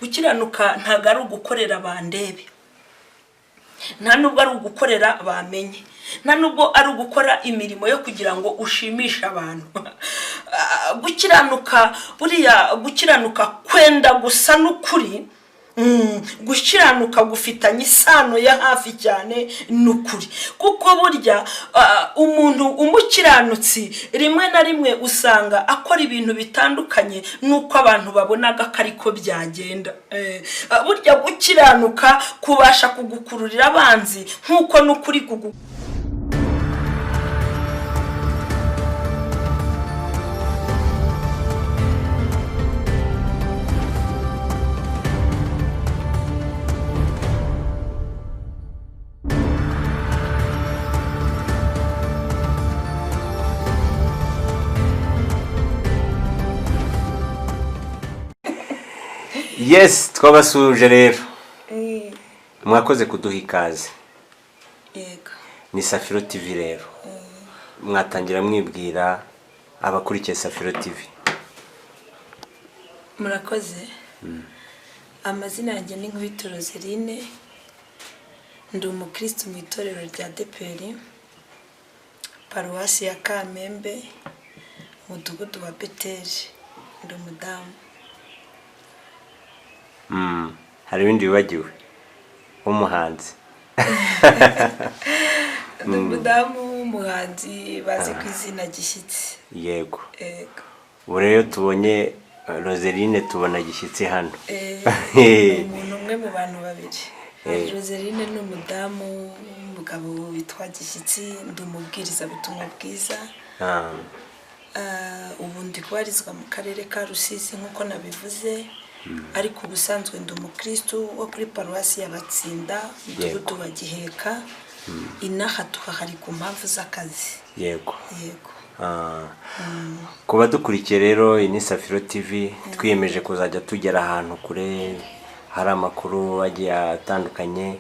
Gukiranuka ntabwo ari ugukorera bandebe, nta nubwo ari ugukorera bamenye, nta nubwo ari ugukora imirimo yo kugira ngo ushimishe abantu. Gukiranuka, buriya gukiranuka kwenda gusa n'ukuri. Gukiranuka gufitanye isano ya hafi cyane n'ukuri, kuko burya umuntu umukiranutsi rimwe na rimwe usanga akora ibintu bitandukanye n'uko abantu babonaga ko ariko byagenda. Burya gukiranuka kubasha kugukururira abanzi nk'uko n'ukuri kugu. Yes, twabasuhuje rero. Mwakoze kuduha ikaze. Yego. Ni Safiro TV rero. Mwatangira mwibwira abakurikiye Safiro TV. Murakoze. Amazina yanjye ni Nkubito Roseline, ndi umukristo mu itorero rya ADEPR, Paruwasi ya Kamembe, umudugudu wa Beteri. Ndi umudamu. Hari ibindi wibagiwe w'umuhanzi? Ndi umudamu w'umuhanzi bazi ku izina Gishyitsi. Yego. Yego. Ubu rero tubonye Roseline, tubona Gishyitsi hano. Ni umuntu umwe mu bantu babiri. Roseline ni umudamu w'umugabo witwa Gishyitsi. Ndi umubwirizabutumwa bwiza. Ubu ndi kubarizwa mu karere ka Rusizi nk'uko nabivuze, ariko ubusanzwe ndi umukristo wo kuri Paruwasi ya Batsinda, umudugudu wa Giheka. Inaha tuhahari ku mpamvu z'akazi. Yego. Yego. Ku badukurikiye rero, iyi ni Safiro TV. Twiyemeje kuzajya tugera ahantu kure hari amakuru agiye atandukanye,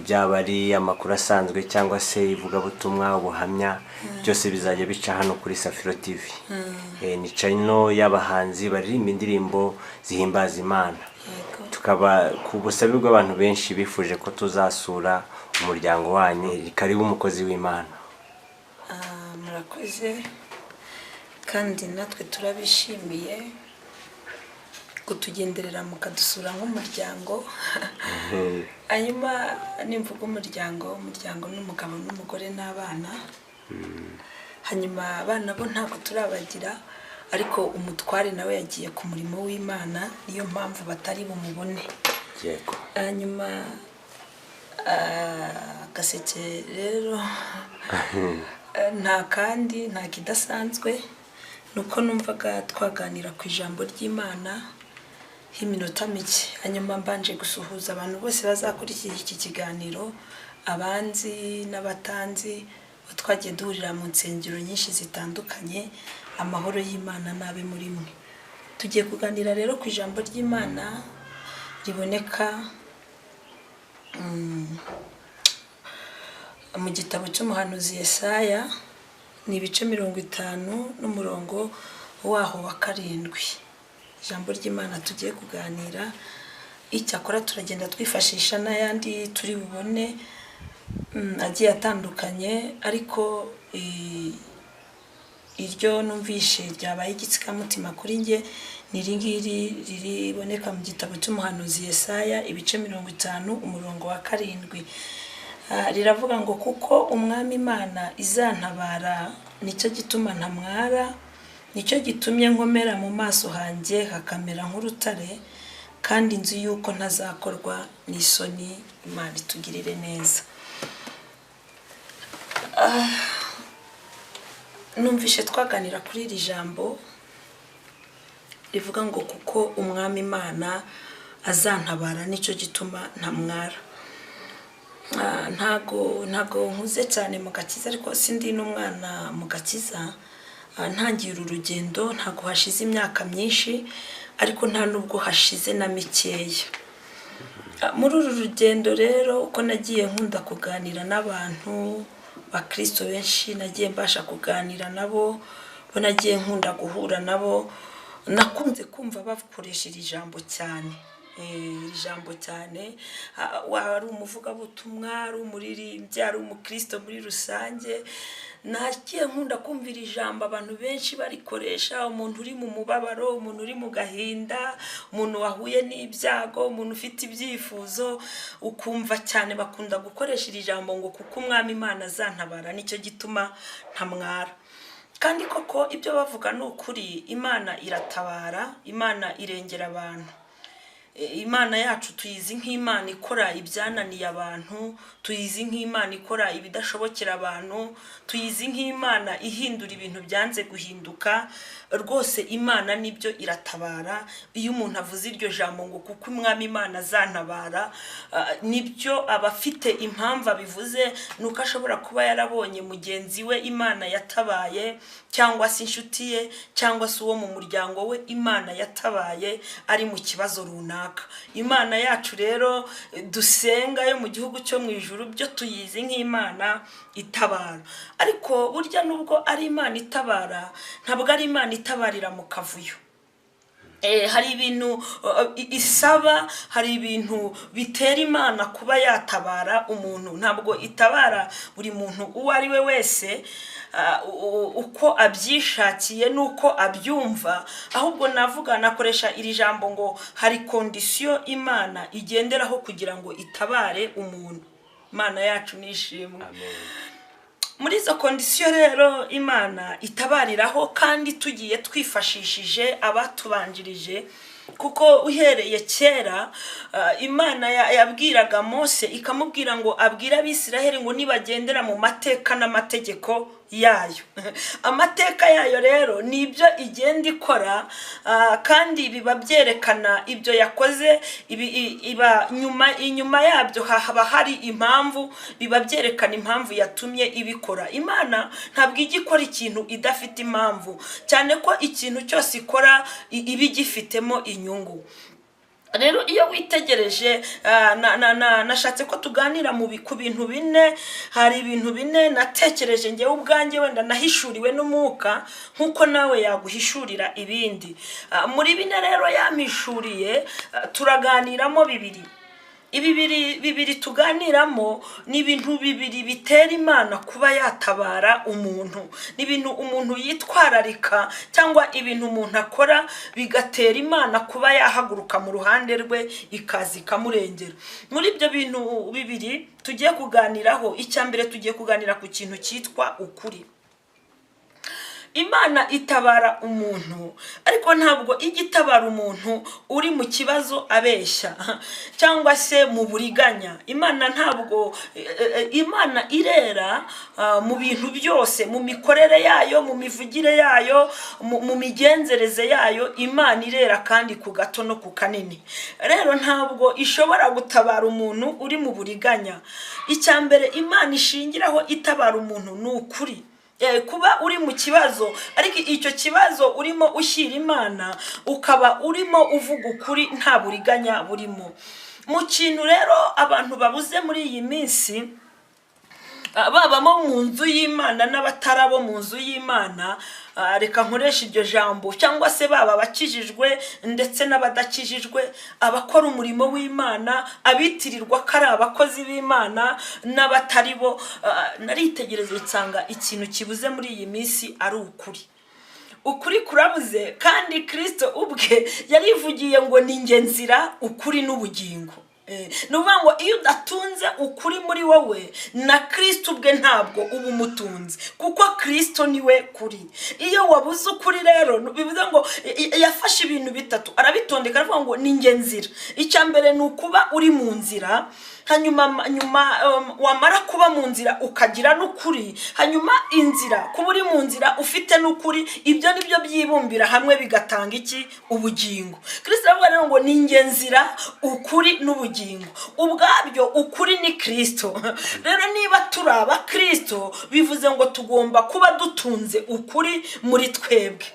byaba ari amakuru asanzwe cyangwa se ivugabutumwa, ubuhamya, byose bizajya bica hano kuri Safiro TV. Ni channel y'abahanzi baririmba indirimbo zihimbaza Imana. Tukaba ku busabe bw'abantu benshi bifuje ko tuzasura umuryango wanyu. Karibu, umukozi w'Imana. Murakoze, kandi natwe turabishimiye kutugenderera mukadusura nk'umuryango. Hanyuma nimvuga umuryango, umuryango ni umugabo n'umugore n'abana. Hanyuma abana bo ntabwo turabagira, ariko umutware nawe yagiye ku murimo w'Imana, niyo mpamvu batari bumubone. Hanyuma agaseke rero nta kandi, nta kidasanzwe, ni uko numvaga twaganira ku ijambo ry'Imana h'iminota mike. Hanyuma mbanje gusuhuza abantu bose bazakurikira iki kiganiro, abanzi n'abatanzi, bo twagiye duhurira mu nsengero nyinshi zitandukanye. Amahoro y'Imana n'abe muri mwe. Tugiye kuganira rero ku ijambo ry'Imana riboneka mu gitabo cy'umuhanuzi Yesaya, ni ibice 50 n'umurongo waho wa 7. Ijambo ry'Imana tugiye kuganira, icyakora turagenda twifashisha n'ayandi turi bubone agiye atandukanye, ariko iryo numvishe ryabaye igitsikamutima kuri njye ni iri ngiri ririboneka mu gitabo cy'umuhanuzi Yesaya, ibice 50, umurongo wa 7. Riravuga ngo: "Kuko Umwami Imana izantabara, nicyo gituma ntamwara, nicyo gitumye nkomera mu maso hanjye hakamera nk'urutare, kandi nzi yuko ntazakorwa n'isoni." Imana itugirire neza. Numvishe twaganira kuri iri jambo rivuga ngo: "Kuko Umwami Imana azantabara, nicyo gituma ntamwara." Ntago nkuze cyane mu gakiza, ariko sindi n'umwana mu gakiza. Ntangira urugendo ntago hashize imyaka myinshi, ariko nta nubwo hashize na mikeya. Muri uru rugendo rero, uko nagiye nkunda kuganira n'abantu bakristo benshi, nagiye mbasha kuganira nabo, bo nagiye nkunda guhura nabo, nakunze kumva bakoresha iri jambo cyane. Iri jambo cyane, waba ari umuvugabutumwa, ari umuririmbyi, ari umukristo muri rusange, nagiye nkunda kumva iri jambo abantu benshi barikoresha. Umuntu uri mu mubabaro, umuntu uri mu gahinda, umuntu wahuye n'ibyago, umuntu ufite ibyifuzo, ukumva cyane bakunda gukoresha iri jambo ngo kuko Umwami Imana azantabara, nicyo gituma ntamwara. Kandi koko ibyo bavuga ni ukuri, Imana iratabara, Imana irengera abantu. Imana yacu tuyizi nk'Imana ikora ibyananiye abantu, tuyizi nk'Imana ikora ibidashobokera abantu, tuyizi nk'Imana ihindura ibintu byanze guhinduka. Rwose Imana nibyo iratabara. Iyo umuntu avuze iryo jambo ngo kuko Umwami Imana azantabara, nibyo aba afite impamvu abivuze, ni uko ashobora kuba yarabonye mugenzi we Imana yatabaye, cyangwa se inshuti ye, cyangwa se uwo mu muryango we Imana yatabaye ari mu kibazo runaka. Imana yacu rero dusenga yo mu gihugu cyo mu ijuru, byo tuyizi nk'Imana itabara. Ariko burya nubwo ari Imana itabara, ntabwo ari Imana itabarira mu kavuyo. Hari ibintu isaba, hari ibintu bitera Imana kuba yatabara umuntu. Ntabwo itabara buri muntu uwo ari we wese uko abyishakiye n'uko abyumva, ahubwo navuga, nakoresha iri jambo ngo hari condition Imana igenderaho kugira ngo itabare umuntu. Imana yacu nishimwe. Amen. Muri izo condition rero Imana itabariraho, kandi tugiye twifashishije abatubanjirije, kuko uhereye kera Imana yabwiraga Mose, ikamubwira ngo abwire Abisiraheli ngo nibagendera mu mateka n'amategeko yayo. Amateka yayo rero ni ibyo igenda ikora, kandi biba byerekana ibyo yakoze, iba nyuma, inyuma yabyo haba hari impamvu, biba byerekana impamvu yatumye ibikora. Imana ntabwo ijya ikora ikintu idafite impamvu, cyane ko ikintu cyose ikora iba igifitemo inyungu. Rero iyo witegereje, nashatse ko tuganira ku bintu bine. Hari ibintu bine natekereje ngewe ubwanjye, wenda nahishuriwe n'umwuka nk'uko nawe yaguhishurira ibindi. Muri bine rero yampishuriye, turaganiramo bibiri. Ibi bibiri tuganiramo ni ibintu bibiri bitera Imana kuba yatabara umuntu. Ni ibintu umuntu yitwararika, cyangwa ibintu umuntu akora bigatera Imana kuba yahaguruka mu ruhande rwe ikaza ikamurengera. Muri ibyo bintu bibiri tugiye kuganiraho, icya mbere tugiye kuganira ku kintu cyitwa ukuri. Imana itabara umuntu, ariko ntabwo ijya itabara umuntu uri mu kibazo abeshya cyangwa se mu buriganya. Imana ntabwo, Imana irera mu bintu byose, mu mikorere yayo, mu mivugire yayo, mu migenzereze yayo. Imana irera kandi ku gato no ku kanini. Rero ntabwo ishobora gutabara umuntu uri mu buriganya. Icya mbere Imana ishingiraho itabara umuntu ni ukuri. Kuba uri mu kibazo, ariko icyo kibazo urimo ushyira Imana, ukaba urimo uvuga ukuri nta buriganya burimo. Mu kintu rero abantu babuze muri iyi minsi, babamo mu nzu y'Imana n'abatarabo mu nzu y'Imana, reka nkoreshe iryo jambo, cyangwa se baba abakijijwe ndetse n'abadakijijwe, abakora umurimo w'Imana, abitirirwa ko ari abakozi b'Imana n'abatari bo, naritegereza nsanga ikintu kibuze muri iyi minsi ari ukuri. Ukuri kurabuze, kandi Kristo ubwe yarivugiye ngo ni njye nzira, ukuri n'ubugingo. Ni ukuvuga ngo iyo udatunze ukuri muri wowe, na Kristo ubwe ntabwo uba umutunze, kuko Kristo niwe kuri. Iyo wabuze ukuri rero, bivuze ngo yafashe ibintu bitatu arabitondeka, aravuga ngo ni njye nzira. Icya mbere ni ukuba uri mu nzira, hanyuma nyuma wamara kuba mu nzira ukagira n'ukuri, hanyuma inzira, kuba uri mu nzira ufite n'ukuri, ibyo nibyo byibumbira hamwe bigatanga iki? Ubugingo. Kristo aravuga rero ngo ni njye nzira, ukuri n'ubugingo. Ubwabyo ukuri ni Kristo. Rero niba turi aba Kristo, bivuze ngo tugomba kuba dutunze ukuri muri twebwe.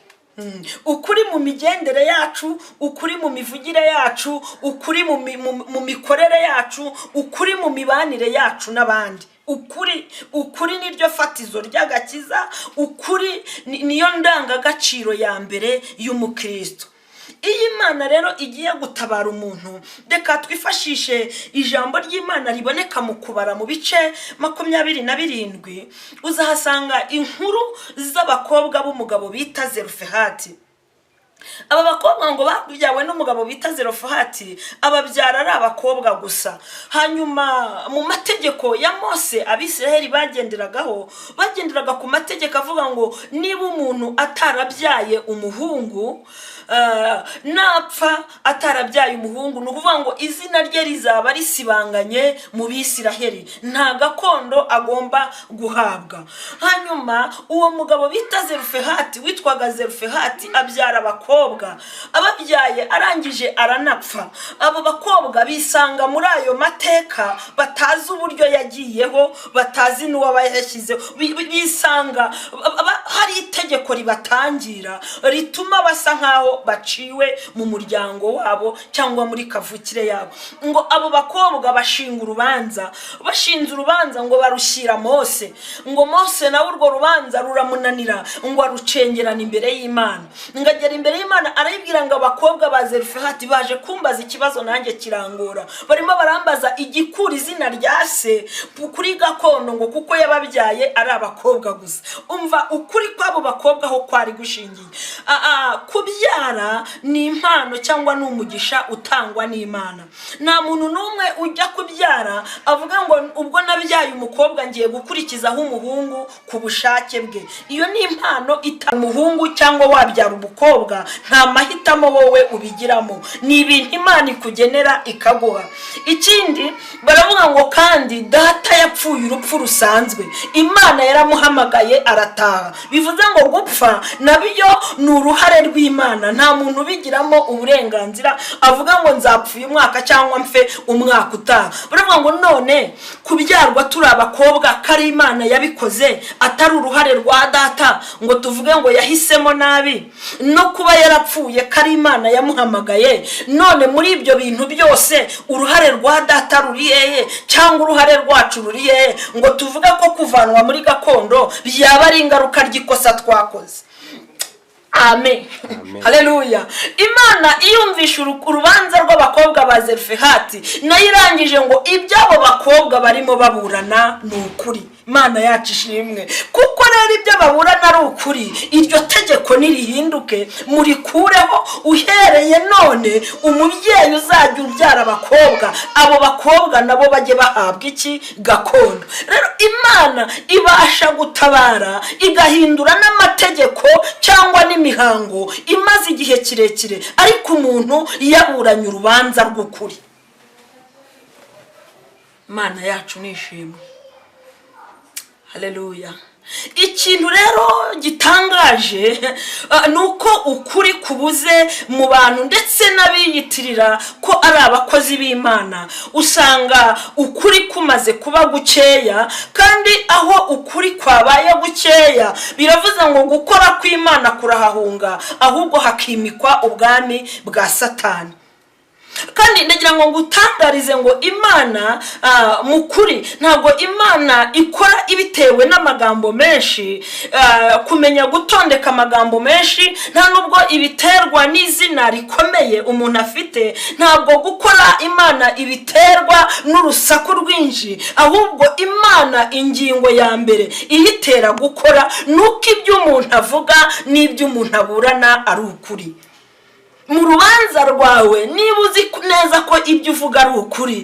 Ukuri mu migendere yacu, ukuri mu mivugire yacu, ukuri mu mikorere yacu, ukuri mu mibanire yacu n'abandi. Ukuri niryo fatizo ry'agakiza, ukuri niyo ndangagaciro ya mbere y'umukristo. Iyo Imana rero igiye gutabara umuntu, reka twifashishe ijambo ry'Imana riboneka mu Kubara mu bice 27, uzahasanga inkuru z'abakobwa b'umugabo bita Zerufehati. Aba bakobwa ngo babyawe n'umugabo bita Zerofahati, ababyara ari abakobwa gusa. Hanyuma mu mategeko ya Mose Abisiraheli bagenderagaho, bagenderaga ku mategeko avuga ngo niba umuntu atarabyaye umuhungu, napfa atarabyaye umuhungu, ni ukuvuga ngo izina rye rizaba risibanganye mu Bisiraheli, nta gakondo agomba guhabwa. Hanyuma uwo mugabo bita Zerufehati, witwaga Zerufehati, abyara abakobwa, ababyaye arangije aranapfa. Abo bakobwa bisanga muri ayo mateka batazi uburyo yagiyeho, batazi n'uwabayashyizeho, bisanga hari itegeko ribatangira rituma basa nkaho baciwe mu muryango wabo cyangwa muri kavukire yabo. Ngo abo bakobwa bashinga urubanza, bashinze urubanza ngo barushyira Mose, ngo Mose nawe urwo rubanza ruramunanira, ngo arucengerana imbere y'Imana. Ngo agera imbere y'Imana arayibwira ngo abakobwa ba Zerufehati baje kumbaza ikibazo nanjye kirangora, barimo barambaza igikura izina rya se kuri gakondo, ngo kuko yababyaye ari abakobwa gusa. Umva ukuri kw'abo bakobwa aho kwari gushingiye. Kubyara ni impano cyangwa ni umugisha utangwa n'Imana. Nta muntu n'umwe ujya kubyara avuga ngo ubwo nabyaye umukobwa ngiye gukurikizaho umuhungu ku bushake bwe. Iyo ni impano itanga umuhungu cyangwa wabyara umukobwa, nta mahitamo wowe ubigiramo, ni ibintu Imana ikugenera ikaguha. Ikindi baravuga ngo kandi data yapfuye urupfu rusanzwe, Imana yaramuhamagaye arataha. Bivuze ngo gupfa nabyo ni uruhare rw'Imana, nta muntu ubigiramo uburenganzira avuga ngo nzapfuye umwaka cyangwa mfe umwaka utaha. Baravuga ngo none kubyarwa turi abakobwa ko ari Imana yabikoze, atari uruhare rwa data ngo tuvuge ngo yahisemo nabi, no kuba yarapfuye ko ari Imana yamuhamagaye, none muri ibyo bintu byose uruhare rwa data ruri hehe cyangwa uruhare rwacu ruri hehe ngo tuvuge ko kuvanwa muri gakondo byaba ari ingaruka ry'ikosa twakoze? Amen, haleluya. Imana iyumvisha urubanza rw'abakobwa ba Zerufehati, nayo irangije ngo iby'abo bakobwa barimo baburana ni ukuri. Imana yacu ishimwe, kuko rero ibyo baburana ari ukuri, iryo tegeko nirihinduke murikureho. Uhereye none umubyeyi uzajya ubyara abakobwa, abo bakobwa nabo bajye bahabwa iki? Gakondo. Rero Imana ibasha gutabara igahindura n'amategeko cyangwa n'imihango imaze igihe kirekire, ariko umuntu yaburanye urubanza rw'ukuri. Imana yacu ni ishimwe, haleluya. Ikintu rero gitangaje ni uko ukuri kubuze mu bantu, ndetse n'abiyitirira ko ari abakozi b'Imana usanga ukuri kumaze kuba gukeya. Kandi aho ukuri kwabaye gukeya biravuze ngo gukora kw'Imana kurahahunga, ahubwo hakimikwa ubwami bwa Satani. Kandi ndagira ngo ngutangarize ngo Imana mu kuri ntabwo Imana ikora ibitewe n'amagambo menshi, kumenya gutondeka amagambo menshi, nta nubwo ibiterwa n'izina rikomeye umuntu afite, ntabwo gukora Imana ibiterwa n'urusaku rwinshi, ahubwo Imana ingingo ya mbere iyitera gukora ni uko ibyo umuntu avuga n'ibyo umuntu aburana ari ukuri. Mu rubanza rwawe niba uzi neza ko ibyo uvuga ari ukuri,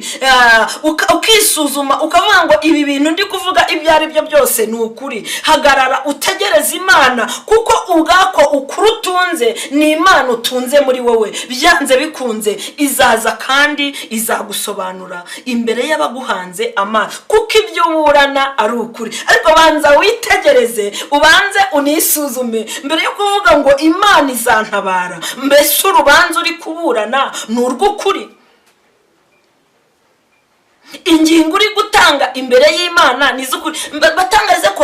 ukisuzuma ukavuga ngo ibi bintu ndi kuvuga ibyo ari byo byose ni ukuri, hagarara utegereze Imana, kuko ubwako ukuri utunze ni Imana utunze muri wowe. Byanze bikunze izaza kandi izagusobanura imbere y'abaguhanze amaso, kuko ibyo uburana ari ukuri. Ariko banza witegereze, ubanze unisuzume mbere yo kuvuga ngo Imana izantabara. Mbese urubanza uri kuburana ni urw'ukuri? Ingingo uri gutanga gutanga imbere y'Imana ni iz'ukuri. Batangarize ko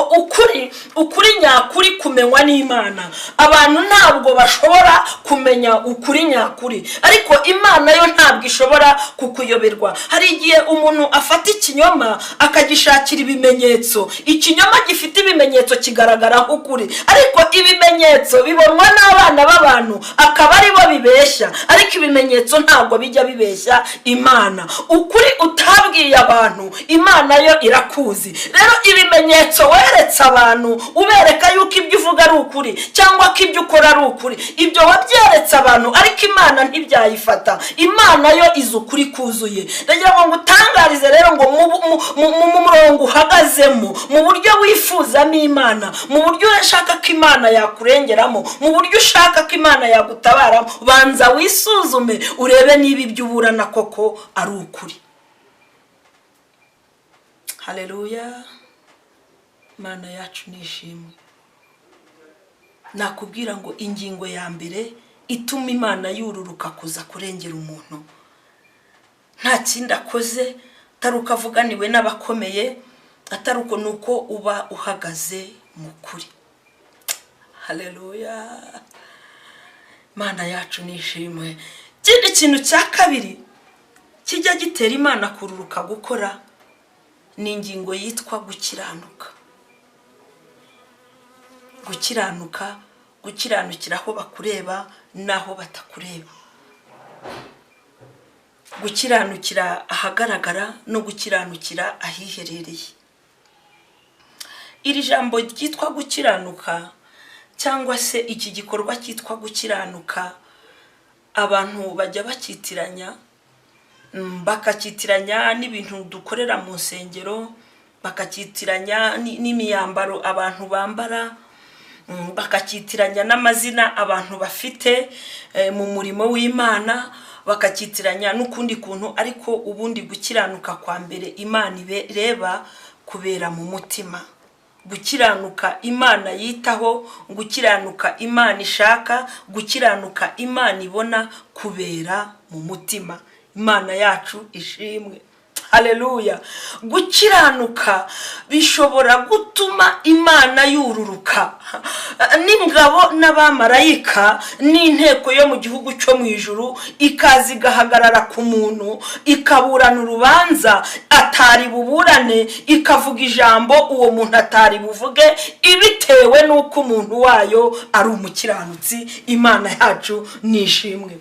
ukuri nyakuri kumenywa n'Imana. Abantu ntabwo bashobora kumenya ukuri nyakuri, ariko Imana yo ntabwo ishobora kukuyoberwa. Hari igihe umuntu afata ikinyoma akagishakira ibimenyetso. Ikinyoma gifite ibimenyetso kigaragara nk'ukuri, ariko ibimenyetso bibonwa n'abana b'abantu akaba aribo bibeshya, ariko ibimenyetso ntabwo bijya bibeshya Imana. Ukuri utabwiye abantu Imana yo irakuzi. Rero ibimenyetso weretse abantu ubereka yuko ibyo uvuga ari ukuri cyangwa ko ibyo ukora ari ukuri, ibyo wabyeretse abantu ariko Imana ntibyayifata. Imana yo izi ukuri kuzuye. Ndagira ngo ngutangarize rero ngo mu murongo uhagazemo, mu buryo wifuzamo Imana, mu buryo ushaka ko Imana yakurengeramo, mu buryo ushaka ko Imana yagutabaramo, banza wisuzume urebe niba ibyo uburana koko ari ukuri. Haleluya, Imana yacu nishimwe. Nakubwira ngo ingingo ya mbere ituma Imana yururuka kuza kurengera umuntu nta kindi akoze atari uko avuganiwe n'abakomeye, atari uko nuko uba uhagaze mu kuri. Haleluya, Imana yacu nishimwe. Ikindi kintu cya kabiri kijya gitera Imana kururuka gukora ni ingingo yitwa gukiranuka. Gukiranuka, gukiranukira aho bakureba n'aho batakureba, gukiranukira ahagaragara no gukiranukira ahiherereye. Iri jambo ryitwa gukiranuka cyangwa se iki gikorwa cyitwa gukiranuka, abantu bajya bakitiranya, bakakitiranya n'ibintu dukorera mu nsengero, bakakitiranya n'imyambaro abantu bambara, bakakitiranya n'amazina abantu bafite mu murimo w'Imana, bakakitiranya n'ukundi kuntu. Ariko ubundi gukiranuka kwa mbere Imana ireba kubera mu mutima. Gukiranuka Imana yitaho, gukiranuka Imana ishaka, gukiranuka Imana ibona kubera mu mutima. Imana yacu ishimwe. Haleluya. Gukiranuka bishobora gutuma Imana yururuka n'ingabo n'abamarayika n'inteko yo mu gihugu cyo mu ijuru, ikaza igahagarara ku muntu, ikaburana urubanza atari buburane, ikavuga ijambo uwo muntu atari buvuge, ibitewe n'uko umuntu wayo ari umukiranutsi. Imana yacu nishimwe.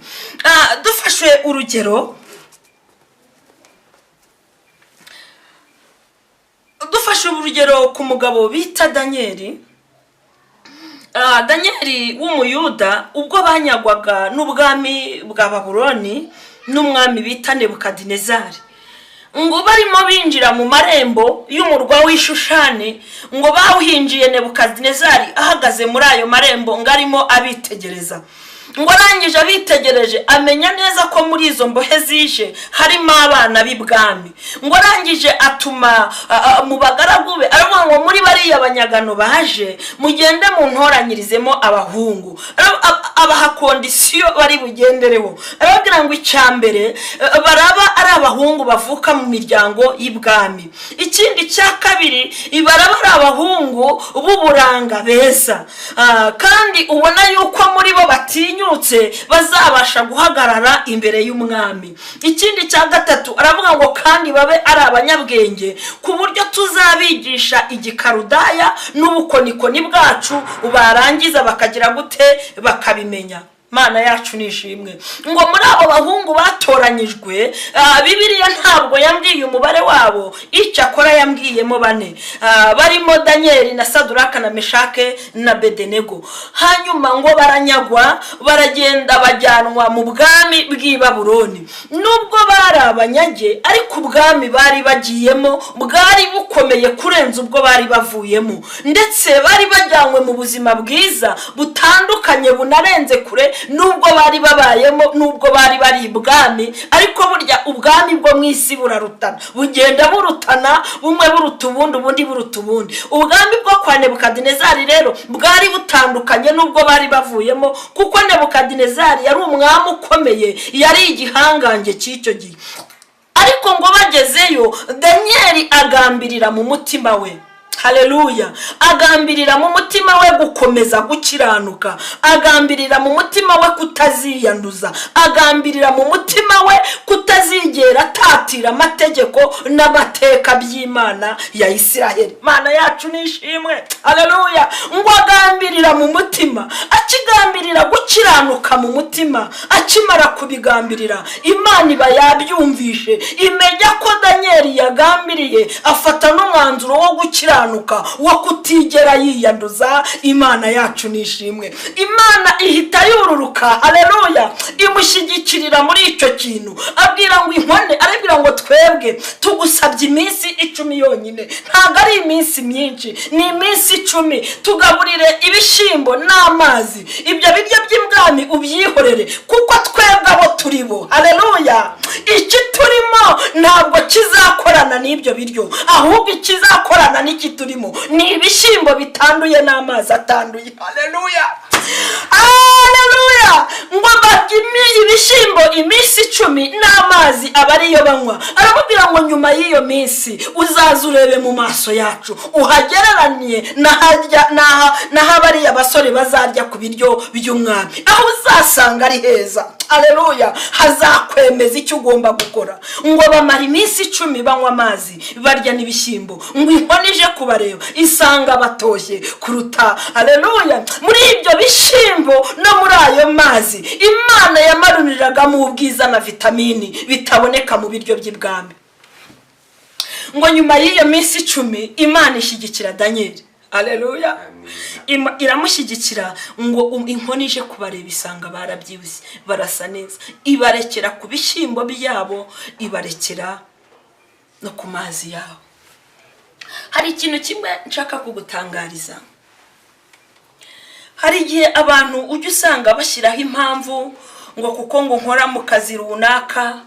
Dufashe urugero, ku mugabo bita Danieli. Danieli w'umuyuda, ubwo banyagwaga n'ubwami bwa Babuloni n'umwami bita Nebukadinezari, ngo barimo binjira mu marembo y'umurwa w'Ishushani, ngo bawuhinjiye Nebukadinezari ahagaze muri ayo marembo ngo arimo abitegereza. Ngo arangije abitegereje amenya neza ko muri izo mbohe zije harimo abana b'ibwami. Ngo arangije atuma mu bagaragu be, aravuga ngo muri bariya banyagano baje mugende muntoranyirizemo abahungu. Abaha kondisiyo bari bugendereho, arababwira ngo icya mbere baraba ari abahungu bavuka mu miryango y'ibwami, ikindi cya kabiri baraba ari abahungu b'uburanga beza, kandi ubona yuko muri bo batinya bazabasha guhagarara imbere y'umwami. Ikindi cya gatatu aravuga ngo kandi babe ari abanyabwenge ku buryo tuzabigisha igikarudaya n'ubukonikoni bwacu, barangiza bakagira gute bakabimenya. Mana yacu nishimwe. Ngo muri abo bahungu batoranyijwe, Bibiliya ntabwo yambwiye umubare wabo, icyakora yambwiyemo bane, barimo Danieli na Saduraka na Meshake na Bedenego. Hanyuma ngo baranyagwa baragenda bajyanwa mu bwami bw'i Babuloni. Nubwo bari abanyage, ariko ubwami bari bagiyemo bwari bukomeye kurenza ubwo bari bavuyemo, ndetse bari bajyanywe mu buzima bwiza butandukanye bunarenze kure nubwo bari babayemo, nubwo bari bari ibwami. Ariko burya ubwami bwo mu isi burarutana, bugenda burutana, bumwe buruta ubundi, ubundi buruta ubundi. Ubwami bwo kwa Nebukadinezari rero bwari butandukanye nubwo bari bavuyemo, kuko Nebukadinezari yari umwami ukomeye, yari igihangange cy'icyo gihe. Ariko Ariko ngo bagezeyo, Daniyeli agambirira mu mutima we, haleluya, agambirira mu mutima we gukomeza gukiranuka, agambirira mu mutima we kutaziyanduza, agambirira mu mutima we kutazigera atatira amategeko n'amateka by'Imana ya Isiraheli. Imana yacu nishimwe, haleluya. Ngo agambirira mu mutima, akigambirira gukiranuka mu mutima, akimara kubigambirira, Imana iba yabyumvishe, imenya ko Daniyeli yagambiriye, afata n'umwanzuro wo gukiranuka, wo kutigera yiyanduza. Imana yacu nishimwe. Imana ihita yururuka, haleluya, imushyigikirira muri icyo kintu. Abwira ngo inkone, arabwira ngo twebwe tugusabye iminsi 10 yonyine, ntabwo ari iminsi myinshi, ni iminsi 10, tugaburire ibishyimbo n'amazi, ibyo biryo by'ibwami ubyihorere, kuko twebwe abo turi bo, haleluya, iki turimo ntabwo kizakorana n'ibyo biryo, ahubwo ikizakorana n'iki turimo ni ibishyimbo bitanduye n'amazi atanduye. Haleluya, haleluya. Ngo barye ibishyimbo iminsi 10 n'amazi aba ariyo banywa. Aramubwira ngo nyuma y'iyo minsi uzaza urebe mu maso yacu, uhagereranye n'aha bariya basore bazarya ku biryo by'umwami, aho uzasanga ari heza, haleluya, hazakwemeza icyo ugomba gukora. Ngo bamara iminsi 10 banywa amazi, barya n'ibishyimbo. Ngo inkone ije kubareba isanga batoshye kuruta, haleluya, muri ibyo bishyimbo no muri ayo mazi Imana yamaruriragamo ubwiza na vitamini bitaboneka mu biryo by'ibwami. Ngo nyuma y'iyo minsi 10 Imana ishyigikira Daniyeli, haleluya, iramushyigikira. Ngo inkone ije kubareba isanga barabyibushye, barasa neza, ibarekera ku bishyimbo byabo, ibarekera no ku mazi yabo. Hari ikintu kimwe nshaka kugutangariza. Hari igihe abantu ujya usanga bashyiraho impamvu ngo kuko ngo nkora mu kazi runaka,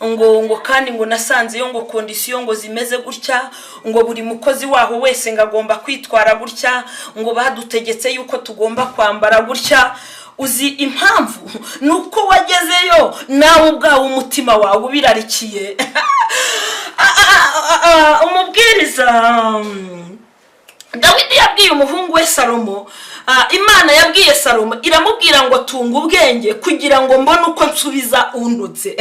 ngo kandi ngo nasanze iyo ngo condition ngo zimeze gutya, ngo buri mukozi waho wese ngo agomba kwitwara gutya, ngo badutegetse yuko tugomba kwambara gutya. Uzi impamvu? Ni uko wagezeyo nawe ubwawe umutima wawe ubirarikiye. Umubwiriza Dawidi yabwiye umuhungu we Salomo, Imana yabwiye Salomo iramubwira ngo tunga ubwenge kugira ngo mbone uko nsubiza untutse.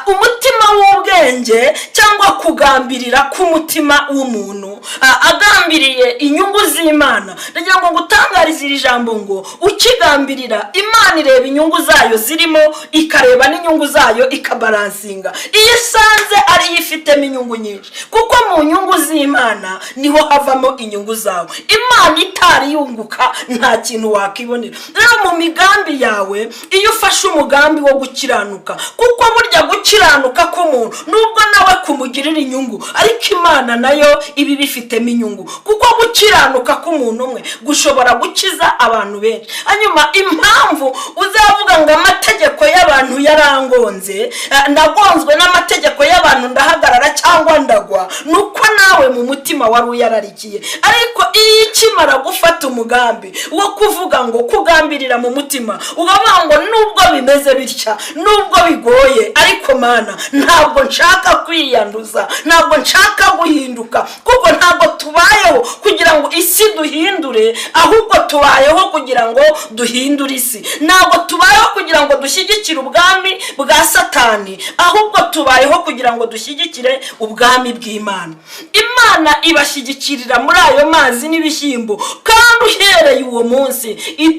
Umutima w'ubwenge cyangwa kugambirira k'umutima w'umuntu, agambiriye inyungu z'Imana. Ndagira ngo ngutangarize iri jambo ngo ukigambirira, Imana ireba inyungu zayo zirimo, ikareba n'inyungu zayo, ikabaransinga. Iyo isanze ariyo ifitemo inyungu nyinshi, kuko mu nyungu z'Imana niho havamo inyungu zawe. Imana itari yunguka nta kintu wakibonera. Rero mu migambi yawe, iyo ufashe umugambi wo gukiranuka, kuko burya gukiranuka k'umuntu nubwo nawe kumugirira inyungu, ariko Imana nayo iba ibifitemo inyungu, kuko gukiranuka k'umuntu umwe gushobora gukiza abantu benshi. Hanyuma impamvu uzavuga ngo amategeko y'abantu yarangonze, ndagonzwe n'amategeko y'abantu, ndahagarara cyangwa ndagwa, ni uko nawe mu mutima wari uyararikiye. Ariko iyo ikimara gufata umugambi wo kuvuga ngo kugambirira mu mutima, ukavuga ngo nubwo bimeze bitya, nubwo bigoye, ariko Mana ntabwo nshaka kwiyanduza, ntabwo nshaka guhinduka, kuko ntabwo tubayeho kugira ngo isi duhindure, ahubwo tubayeho kugira ngo duhindure isi. Ntabwo tubayeho kugira ngo dushyigikire ubwami bwa Satani, ahubwo tubayeho kugira ngo dushyigikire ubwami bw'Imana. Imana ibashyigikirira muri ayo mazi n'ibishyimbo, kandi uhereye uwo munsi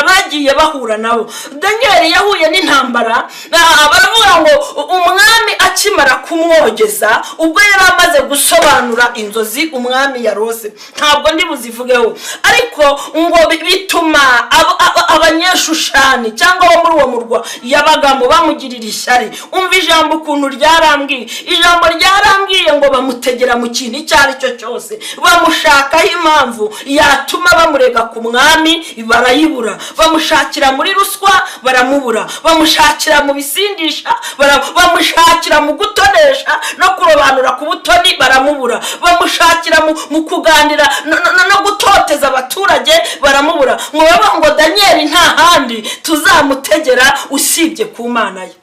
bagiye bahura nabo. Daniyeli yahuye n'intambara, baravuga ngo umwami akimara kumwogeza, ubwo yari amaze gusobanura inzozi umwami yarose, ntabwo ndi buzivugeho, ariko ngo bituma abanyeshushani cyangwa abo muri uwo murwa yabagamo bamugirira ishyari. Umva ijambo ukuntu ryarambwiye, ijambo ryarambwiye ngo bamutegera mu kintu icyo ari cyo cyose, bamushakaho impamvu yatuma bamurega ku mwami barayibura, bamushakira muri ruswa baramubura, bamushakira mu bisindisha, bamushakira mu gutonesha no kurobanura ku butoni baramubura, bamushakira mu kuganira no gutoteza abaturage baramubura. Ngo bavuga ngo Daniyeli nta handi tuzamutegera usibye ku Mana ye.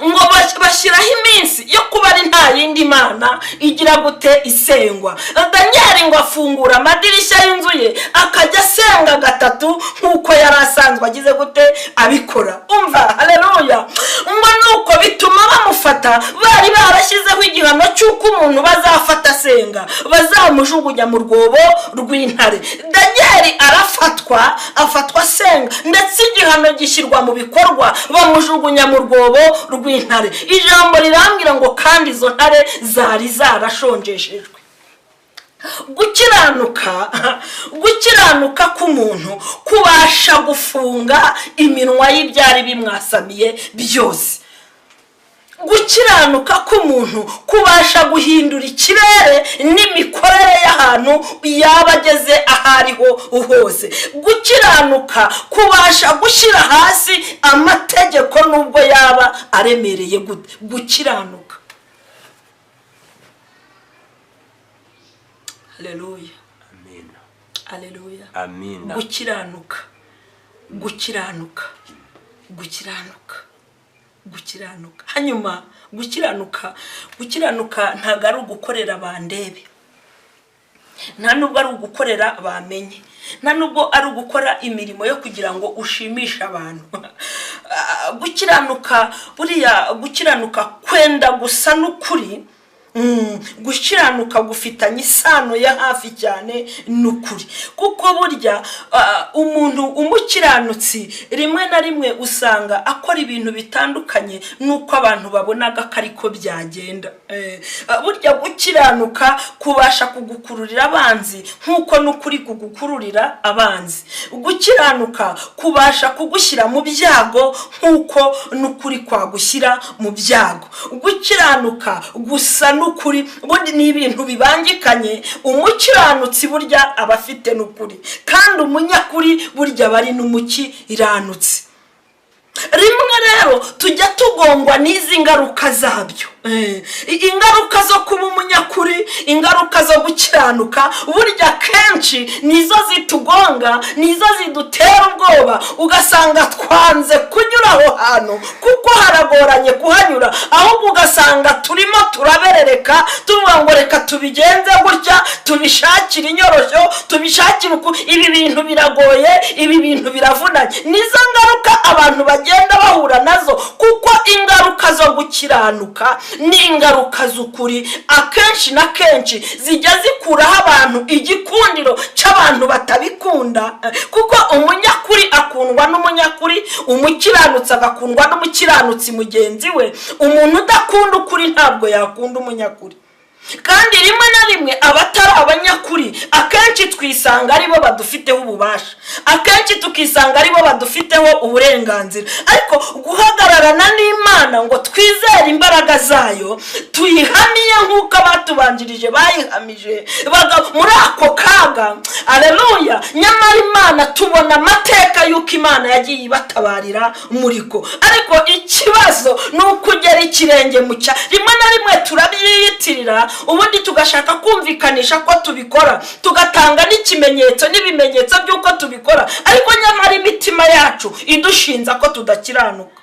Ngo bashyiraho iminsi yo kuba ari nta yindi mana igira gute isengwa. Daniyeli ngo afungura amadirishya y'inzu ye, akajya asenga gatatu nk'uko yari asanzwe agize gute abikora. Umva, haleluya. Ngo nuko bituma bamufata. Bari barashyizeho igihano cy'uko umuntu bazafata asenga bazamujugunya mu rwobo rw'intare. Daniyeli arafatwa, afatwa asenga, ndetse igihano gishyirwa mu bikorwa, bamujugunya mu rwobo rw'intare. Ijambo rirambwira ngo kandi izo ntare zari zarashonjeshejwe. Gukiranuka k'umuntu kubasha gufunga iminwa y'ibyari bimwasamiye byose. Gukiranuka k'umuntu kubasha guhindura ikirere n'imikorere y'ahantu yaba ageze aho ariho hose. Gukiranuka kubasha gushyira hasi amategeko nubwo yaba aremereye gute. Gukiranuka. Haleluya. Amina. Haleluya. Amina. Gukiranuka, gukiranuka, gukiranuka, gukiranuka. Hanyuma gukiranuka ntabwo ari ugukorera bandebe, nta nubwo ari ugukorera bamenye, nta nubwo ari ugukora imirimo yo kugira ngo ushimishe abantu. Gukiranuka, buriya gukiranuka kwenda gusa n'ukuri. Gukiranuka gufitanye isano ya hafi cyane n'ukuri, kuko burya umuntu umukiranutsi rimwe na rimwe usanga akora ibintu bitandukanye n'uko abantu babonaga ko ariko byagenda. Burya gukiranuka kubasha kugukururira abanzi nk'uko n'ukuri kugukururira abanzi. Gukiranuka kubasha kugushyira mu byago nk'uko n'ukuri kwagushyira mu byago. Gukiranuka gusa n'ukuri, ubundi ni ibintu bibangikanye. Umukiranutsi burya aba afite n'ukuri, kandi umunyakuri burya aba ari n'umukiranutsi. Rimwe rero tujya tugongwa n'izi ngaruka zabyo. Ingaruka zo kuba umunyakuri, ingaruka zo gukiranuka, burya kenshi nizo zitugonga, nizo zidutera ubwoba, ugasanga twanze kunyura aho hantu kuko haragoranye kuhanyura, ahubwo ugasanga turimo turaberereka, tuvuga ngo reka tubigenze gutya, tubishakire inyoroshyo, tubishakire uku, ibi bintu biragoye, ibi bintu biravunanye. Nizo ngaruka abantu bagenda bahura nazo, kuko ingaruka zo gukiranuka ni ingaruka z'ukuri akenshi na kenshi zijya zikuraho abantu igikundiro cy'abantu batabikunda, kuko umunyakuri akundwa n'umunyakuri, umukiranutsi agakundwa n'umukiranutsi mugenzi we. Umuntu udakunda ukuri ntabwo yakunda umunyakuri. Kandi rimwe na rimwe abatari abanyakuri akenshi twisanga aribo badufiteho ububasha, akenshi tukisanga aribo badufiteho uburenganzira. Ariko guhagararana n'Imana ngo twizere imbaraga zayo, tuyihamiye nk'uko abatubanjirije bayihamije muri ako kaga. Aleluya. Nyamara Imana tubona amateka y'uko Imana yagiye ibatabarira muriko, ariko ikibazo ni ukugera ikirenge mu cya. Rimwe na rimwe turabyiyitirira, ubundi tugashaka kumvikanisha ko tubikora, tugatanga n'ikimenyetso n'ibimenyetso by'uko tubikora, ariko nyamara imitima yacu idushinza ko tudakiranuka.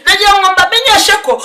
Nagira ngo mbamenyeshe ko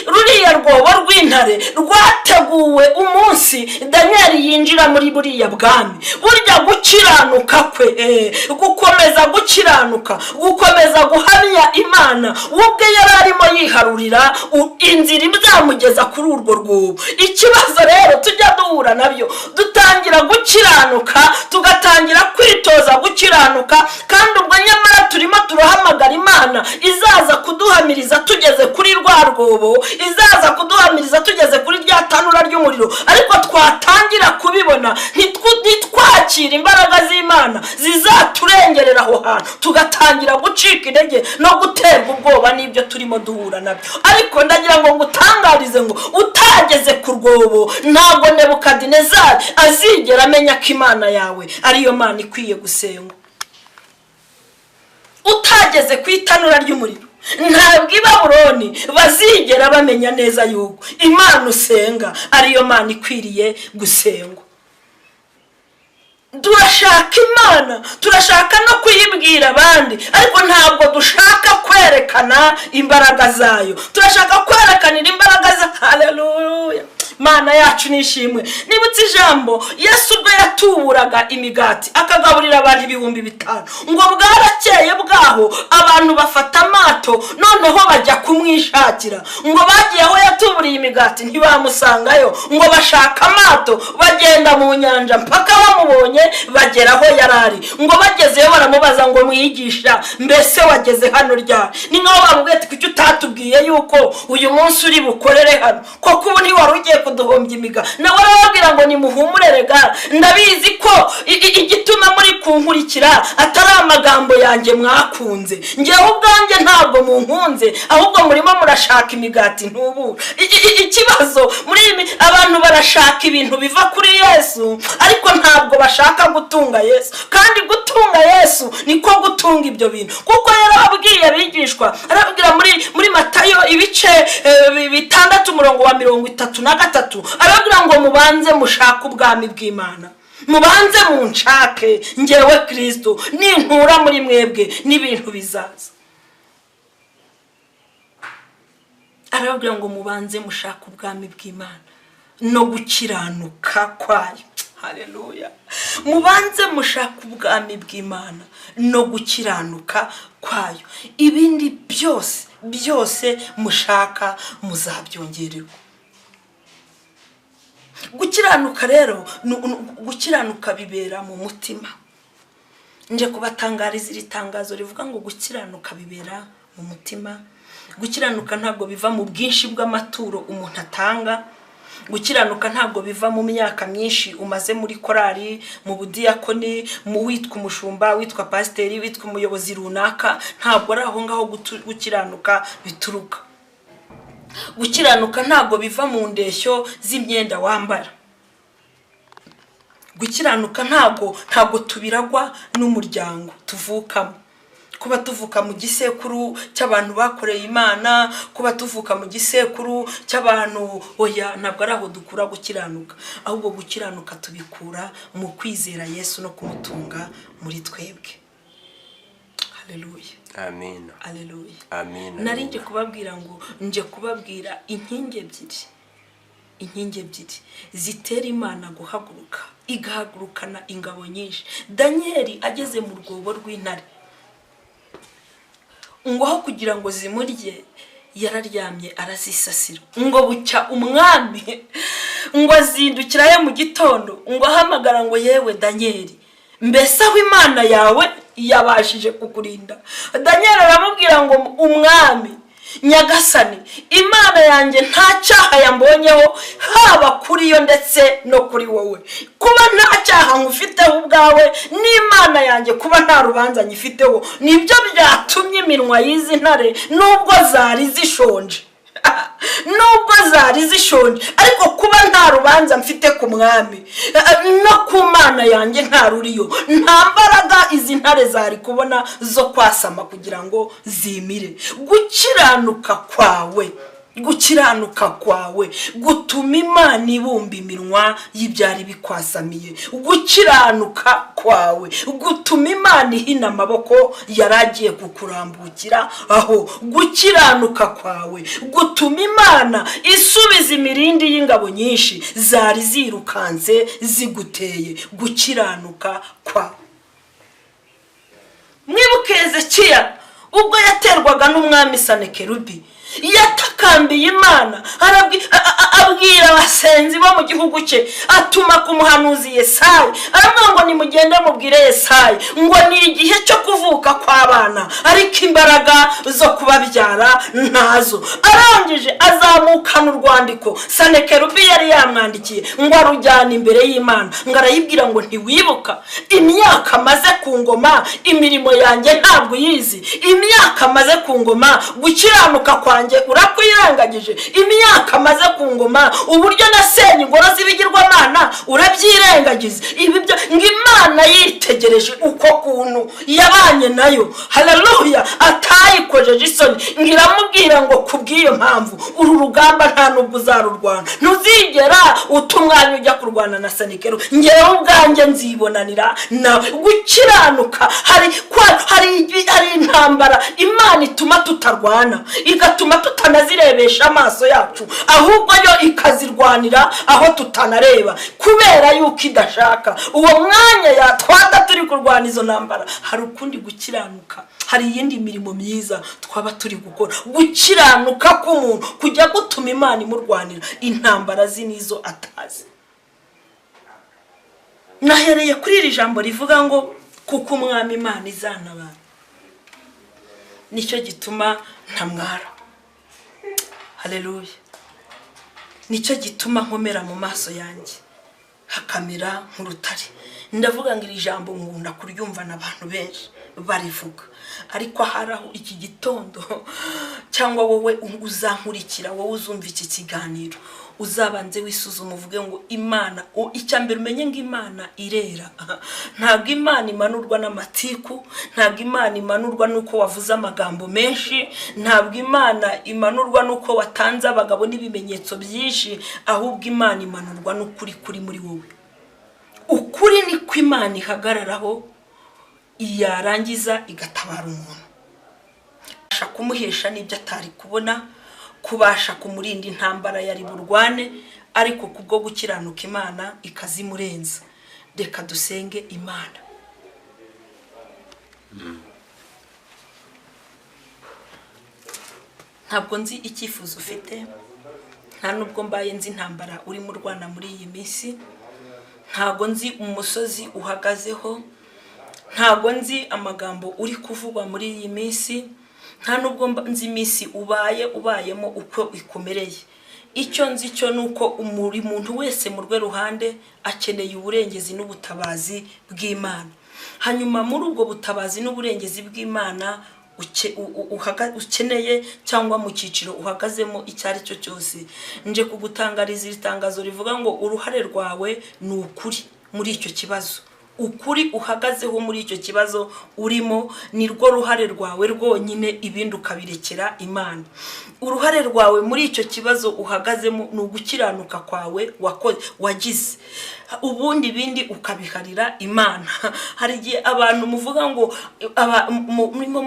ruriya rwobo rw'intare rwateguwe umunsi Daniyeli yinjira muri buriya bwami. Burya gukiranuka kwe, gukomeza gukiranuka, gukomeza guhamya Imana, ubwe yari arimo yiharurira inzira izamugeza kuri urwo rwobo. Ikibazo rero tujya duhura nabyo, dutangira gukiranuka, tugatangira kwitoza gukiranuka, kandi ubwo nyamara turimo turahamagara Imana izaza kuduhamiriza tugeze kuri rwa rwobo, izaza kuduhamiriza tugeze kuri rya tanura ry'umuriro. Ariko twatangira kubibona ntitwakira imbaraga z'Imana zizaturengerera aho hantu, tugatangira gucika intege no guterwa ubwoba n'ibyo turimo duhura nabyo. Ariko ndagira ngo ngutangarize ngo utageze ku rwobo ntabwo Nebukadinezari azigera amenya ko Imana yawe ariyo Mana ikwiye gusengwa. Utageze ku itanura ry'umuriro ntabwo i Babuloni bazigera bamenya neza yuko Imana usenga ariyo Mana ikwiriye gusengwa. Turashaka Imana, turashaka no kuyibwira abandi, ariko ntabwo dushaka kwerekana imbaraga zayo. Turashaka kwerekanira imbaraga za haleluya. Mana yacu nishimwe. Nibutse ijambo Yesu ubwo yatuburaga imigati akagaburira abantu 5000, ngo bwarakeye bwaho abantu bafata amato noneho bajya kumwishakira. Ngo bagiye aho yatuburiye imigati ntibamusangayo, ngo bashaka amato bagenda mu nyanja mpaka bamubonye bagera aho yarari. Ngo bagezeyo baramubaza ngo mwigisha, mbese wageze hano ryari? Ni nkaho bamubwiye ati kuki utatubwiye yuko uyu munsi uri bukorere hano, koko ubu ntiwari ugiye kuduhombya imiga? Nawe arababwira ngo nimuhumure rega, ndabizi ko igituma muri kunkurikira atari amagambo yanjye mwakunze, ngewe ubwanjye ntabwo munkunze, ahubwo murimo murashaka imigati ntubura. Ikibazo muri abantu barashaka ibintu biva kuri Yesu, ariko ntabwo bashaka gutunga Yesu. Kandi gutunga Yesu niko gutunga ibyo bintu, kuko yarababwiye abigishwa, arababwira muri Matayo ibice 6 umurongo wa 33, arababwira ngo mubanze mushake ubwami bw'Imana, mubanze munshake ngewe Kristo, nintura muri mwebwe n'ibintu bizaza. Arababwira ngo mubanze mushake ubwami bw'Imana no gukiranuka kwayo. Haleluya. Mubanze mushake ubwami bw'Imana no gukiranuka kwayo, ibindi byose byose mushaka muzabyongererwa. Gukiranuka rero, gukiranuka bibera mu mutima. Nje kubatangariza iri tangazo rivuga ngo gukiranuka bibera mu mutima. Gukiranuka ntabwo biva mu bwinshi bw'amaturo umuntu atanga. Gukiranuka ntabwo biva mu myaka myinshi umaze muri korali, mu budiyakoni, mu witwa umushumba, witwa pasiteri, witwa umuyobozi runaka. Ntabwo ari aho ngaho gukiranuka bituruka. Gukiranuka ntabwo biva mu ndeshyo z'imyenda wambara. Gukiranuka ntabwo tubiragwa n'umuryango tuvukamo. Kuba tuvuka mu gisekuru cy'abantu bakoreye Imana, kuba tuvuka mu gisekuru cy'abantu, oya, ntabwo ari aho dukura gukiranuka. Ahubwo gukiranuka tubikura mu kwizera Yesu no kumutunga muri twebwe. Haleluya. Amen. Haleluya. Amen. Nari nje kubabwira ngo nje kubabwira inkingi ebyiri. Inkingi ebyiri zitera Imana guhaguruka, igahagurukana ingabo nyinshi. Daniel ageze mu rwobo rw'intare, ngo aho kugira ngo zimurye yararyamye arazisasira. Ngo bucya umwami ngo azindukirayo mu gitondo, ngo ahamagara ngo yewe Daniel, mbese aho Imana yawe yabashije kukurinda? Daniel aramubwira ngo umwami Nyagasani, Imana yanjye nta cyaha yambonyeho, haba kuri yo ndetse no kuri wowe. Kuba nta cyaha nkufiteho ubwawe n'Imana yanjye kuba nta rubanza nyifiteho, nibyo byatumye iminwa y'izi ntare nubwo zari zishonje, nubwo zari zishonje, ariko kuba nta rubanza mfite ku mwami no ku Mana yanjye nta ruriyo, nta mbaraga izi ntare zari kubona zo kwasama kugira ngo zimire. Gukiranuka kwawe, gukiranuka kwawe gutuma Imana ibumba iminwa y'ibyari bikwasamiye. Gukiranuka kwawe gutuma Imana ihina amaboko yaragiye kukurambukira aho. Gukiranuka kwawe gutuma Imana isubiza imirindi y'ingabo nyinshi zari zirukanze ziguteye. Gukiranuka kwawe. Mwibuke Hezekiya ubwo yaterwaga n'umwami Sanekerubi, yatakambiye Imana, abwira abasenzi bo mu gihugu cye, atuma ku muhanuzi Yesayi, aramubwira ngo nimugende mubwire Yesayi ngo ni igihe cyo kuvuka kw'abana, ariko imbaraga zo kubabyara ntazo. Arangije azamukana urwandiko Sanekerubi yari yamwandikiye ngo arujyane imbere y'Imana, ngo arayibwira ngo ntiwibuka imyaka maze ku ngoma, imirimo yanjye ntabwo uyizi, imyaka maze ku ngoma, gukiranuka kwanjye urakwirengagije, imyaka maze ku ngoma, uburyo nasenye ingoro z'ibigirwamana urabyirengagiza. Ibi byo ngo Imana yitegereje uko kuntu yabanye nayo, haleluya, atayikojeje isoni, ngo iramubwira ngo kubw'iyo mpamvu uru Uru rugamba nta nubwo uzarurwana, ntuzigera uta umwanya ujya kurwana na Sanikeru. Ngewe ubwanjye nzibonanira nawe. Gukiranuka, hari intambara Imana ituma tutarwana, igatuma tutanazirebesha amaso yacu, ahubwo yo ikazirwanira aho tutanareba, kubera yuko idashaka uwo mwanya yatwata turi kurwana izo ntambara. Hari ukundi gukiranuka, hari iyindi mirimo myiza twaba turi gukora. Gukiranuka k'umuntu kujya gutuma Imana imurwanira intambara azi n'izo atazi. Nahereye kuri iri jambo rivuga ngo kuko Umwami Imana izantabara, nicyo gituma ntamwara. Haleluya! Nicyo gituma nkomera mu maso yanjye hakamera nk'urutare. Ndavuga ngo iri jambo nkunda kuryumva n'abantu benshi barivuga, ariko hari aho iki gitondo, cyangwa wowe uzankurikira, wowe uzumva iki kiganiro, uzabanze wisuzume, uvuge ngo Imana, icya mbere umenye ngo Imana irera. Ntabwo Imana imanurwa n'amatiku, ntabwo Imana imanurwa n'uko wavuze amagambo menshi, ntabwo Imana imanurwa n'uko watanze abagabo n'ibimenyetso byinshi, ahubwo Imana imanurwa n'ukuri kuri muri wowe. Ukuri niko Imana ihagararaho, yarangiza igatabara umuntu, kubasha kumuhesha n'ibyo atari kubona, kubasha kumurinda intambara yari burwane, ariko kubwo gukiranuka Imana ikazimurenza. Reka dusenge Imana. Ntabwo nzi icyifuzo ufite, nta nubwo mbaye nzi intambara urimo urwana muri iyi minsi, ntabwo nzi umusozi uhagazeho, ntabwo nzi amagambo uri kuvugwa muri iyi minsi, nta nubwo nzi iminsi ubaye ubayemo uko ikumereye. Icyo nzi cyo ni uko buri muntu wese mu rwe ruhande akeneye uburengezi n'ubutabazi bw'Imana. Hanyuma muri ubwo butabazi n'uburengezi bw'Imana ukeneye, cyangwa mu cyiciro uhagazemo icyo ari cyo cyose, nje kugutangariza iri tangazo rivuga ngo uruhare rwawe ni ukuri muri icyo kibazo. Ukuri uhagazeho muri icyo kibazo urimo ni rwo ruhare rwawe rwonyine, ibindi ukabirekera Imana. Uruhare rwawe muri icyo kibazo uhagazemo ni ugukiranuka kwawe wagize, ubundi ibindi ukabiharira Imana. Hari igihe abantu muvuga ngo murimo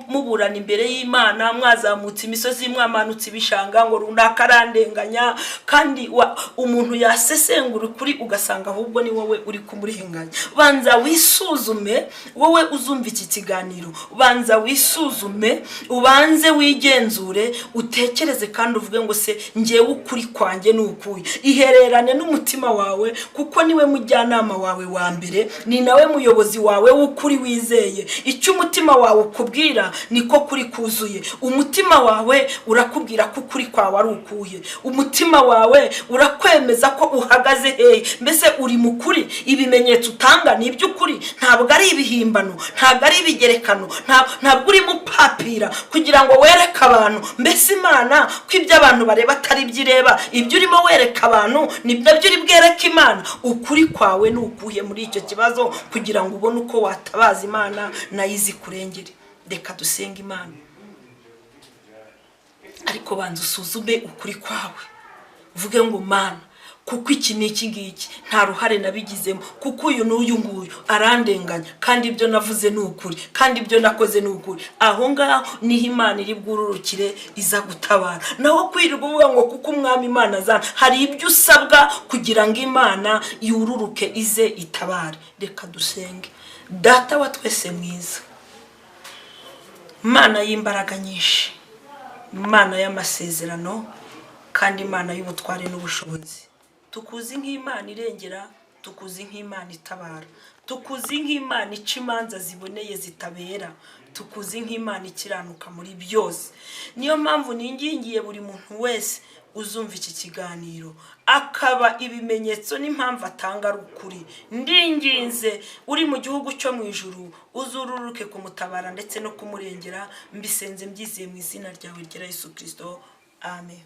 muburana imbere y'Imana, mwazamutse imisozi, mwamanutse ibishanga, ngo runaka arandenganya, kandi umuntu yasesengura ukuri ugasanga ahubwo ni wowe uri kumurenganya. Banza wisuzume, wowe uzumva iki kiganiro, banza wisuzume, ubanze wigenzure, utekereze kandi uvuge ngo se ngewe ukuri kwanjye ni ukuhe? Ihererane n'umutima wawe, kuko niwe mujyanama wawe wa mbere, ni nawe muyobozi wawe w'ukuri wizeye. Icyo umutima wawe ukubwira niko kuri kuzuye. Umutima wawe urakubwira ko ukuri kwawe ari ukuhe? Umutima wawe urakwemeza ko uhagaze hehe? Mbese uri mu kuri? Ibimenyetso utanga ni iby'ukuri, ntabwo ari ibihimbano, ntabwo ari ibigerekano, ntabwo urimo upapira kugira ngo wereke abantu. Mbese Imana, ko ibyo abantu bareba atari ibyo ireba, ibyo urimo wereka abantu ni nabyo uri bwereke Imana? Ukuri kwawe ni ukuhe muri icyo kibazo, kugira ngo ubone uko watabaza Imana nayo izikurengere? Reka dusenge Imana, ariko banza usuzume ukuri kwawe, uvuge ngo Mana, kuko iki n'iki ngiki nta ruhare nabigizemo, kuko uyu n'uyu nguyu arandenganya, kandi ibyo navuze ni ukuri, kandi ibyo nakoze ni ukuri, aho ngaho niho Imana iri bwururukire iza gutabara. Naho kwirirwa uvuga ngo kuko Umwami Imana azana, hari ibyo usabwa kugira ngo Imana yururuke ize itabare. Reka dusenge. Data wa twese mwiza, Imana y'imbaraga nyinshi, Imana y'amasezerano, kandi Imana y'ubutware n'ubushobozi, tukuzi nk'Imana irengera, tukuzi nk'Imana itabara, tukuzi nk'Imana ica imanza ziboneye zitabera, tukuzi nk'Imana ikiranuka muri byose. Niyo mpamvu ningingiye buri muntu wese uzumva iki kiganiro akaba ibimenyetso n'impamvu atanga ari ukuri, ndinginze uri mu gihugu cyo mu ijuru uzururuke kumutabara ndetse no kumurengera. Mbisenze mbyizeye mu izina ryawe ryera Yesu Kirisito, amen.